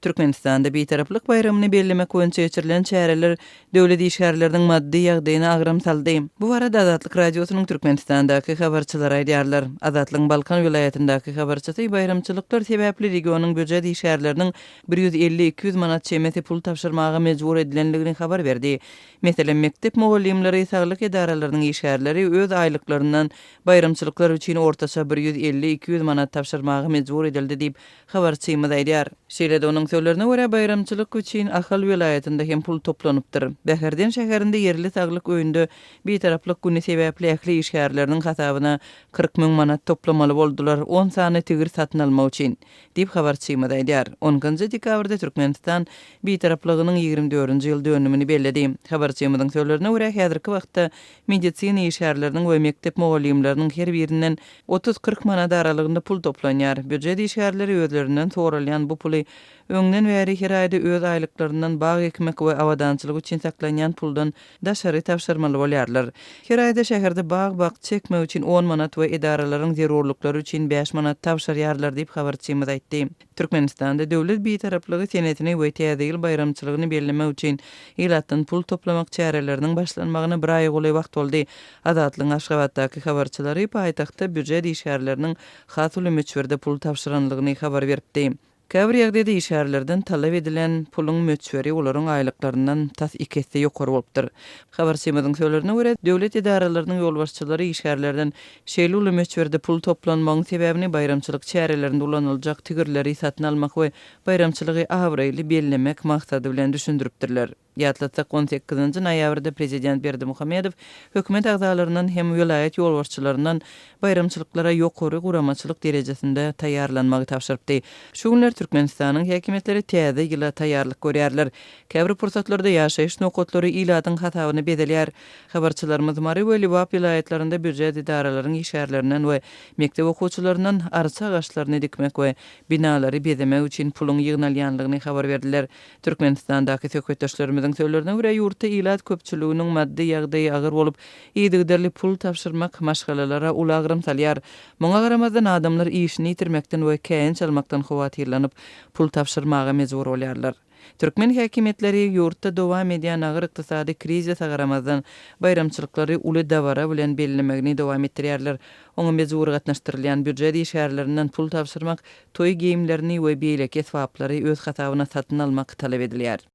Türkmenistanda Bitaraplyk baýramyny bellemek boýunça geçirilen çäreler döwlet işgärleriniň maddy ýagdaýyna agram saldy. Bu barada Azatlyk Radiosynyň Türkmenistandaky habarçylary aýdýarlar. Azatlygyň Balkan welaýatyndaky habarçysy baýramçylyklar sebäpli regionyň býujet işgärleriniň 150-200 manat çemesi pul tabşyrmaga mejbur edilendigini habar berdi. Meselem, mekdep mugallymlary, saglyk edaralarynyň işgärleri öz aýlyklaryndan baýramçylyklar üçin ortaça 150-200 manat tabşyrmaga mejbur edildi diýip, Habarçymyz aýdýar. Şeýle-de onuň sözlerine görä, baýramçylyk üçin Ahal welaýatynda hem pul toplanypdyr. Bäherden şäherinde ýerli saglyk öýünde Bitaraplyk güni sebäpli ähli işgärleriniň hasabyna 40 müň manat toplamaly boldular, on sany tigir satyn almak üçin, diýip, habarçymyz aýdýar. On ikinji dekabrda Türkmenistan Bitaraplygynyň ýigrimi dördünji ýyl dönümini belledi. Habarçymyzyň sözlerine görä, häzirki wagtda medisina işgärleriniň we mekdep mugallymlarynyň her birinden Otuz-kyrk manat aralygynda pul toplanýar. Býujet işgärleri özlerinden soralýan bu puly öňden bäri her aýda öz aýlyklaryndan bag ekmek we abadançylyk üçin saklanýan puldan daşary tabşyrmaly bolýarlar. Her aýda şäherde bag-bakja ekmek üçin on manat we edaralaryň zerurlyklary üçin bäş manat tabşyrýarlar diýip, habarçymyz aýtdy. Türkmenistanda döwlet Bitaraplygy senesini we Täze ýyl baýramçylygyny bellemek üçin ilatdan pul toplamak çäreleriniň başlanmagyna bir aýa golaý wagt boldy. Azatlygyň Aşgabatdaky habarçylary paýtagtda býujet işgärleriniň has uly möçberde pul tabşyranlygyny habar beripdi. Käbir ýagdaýda işgärlerden talap edilen puluň möçberi olaryň aýlyklaryndan tas iki esse ýokary bolupdyr. Habarçymyzyň sözlerine görä, döwlet edaralarynyň ýolbaşçylary işgärlerden şeýle uly möçberde pul toplanmagyň sebäbini baýramçylyk çärelerinde ulanyljak tigirleri satyn almak we baýramçylygy abraýly bellemek maksady bilen düşündiripdirler. Ýatlatsak, on sekizinji noýabrda prezident Berdimuhamedow hökümet agzalaryndan hem welaýat ýolbaşçylaryndan baýramçylyklara ýokary guramaçylyk derejesinde taýýarlanmagy tabşyrypdy. Şu günler Türkmenistanyň häkimiýetleri täze ýyla taýýarlyk görýärler. Käbir pursatlarda ýaşaýyş nokatlary ilatyň hasabyna bezelýär. Habarçylarymyz Mary we Lebap welaýatlarynda býujet edaralaryň işgärlerinden we mekdep okuwçylaryndan arça agaçlaryny dikmek we binalary bezemek üçin puluň ýygnalýanlygyny habar berdiler. Türkmenistandaky söhbetdeşlerimiziň sözlerine görä, ýurtda ilat köpçüliginiň maddy ýagdaýy agyr bolup, yzygiderli pul tabşyrmak maşgalalara uly agram salýar. Muňa garamazdan, adamlar işini ýitirmekden we käýinç almakdan howatyrlanyp, pul tabşyrmaga mejbur bolýarlar. Türkmen häkimiýetleri ýurtda dowam edýän agyr ykdysady krizise garamazdan, baýramçylyklary uly dabara bilen bellemegini dowam etdirýärler. Oňa mejbury gatnaşdyrylýan býujet işgärlerinden pul tabşyrmak, toý geýimlerini we beýleki esbaplary öz hasabyna satyn almak talap edilýär.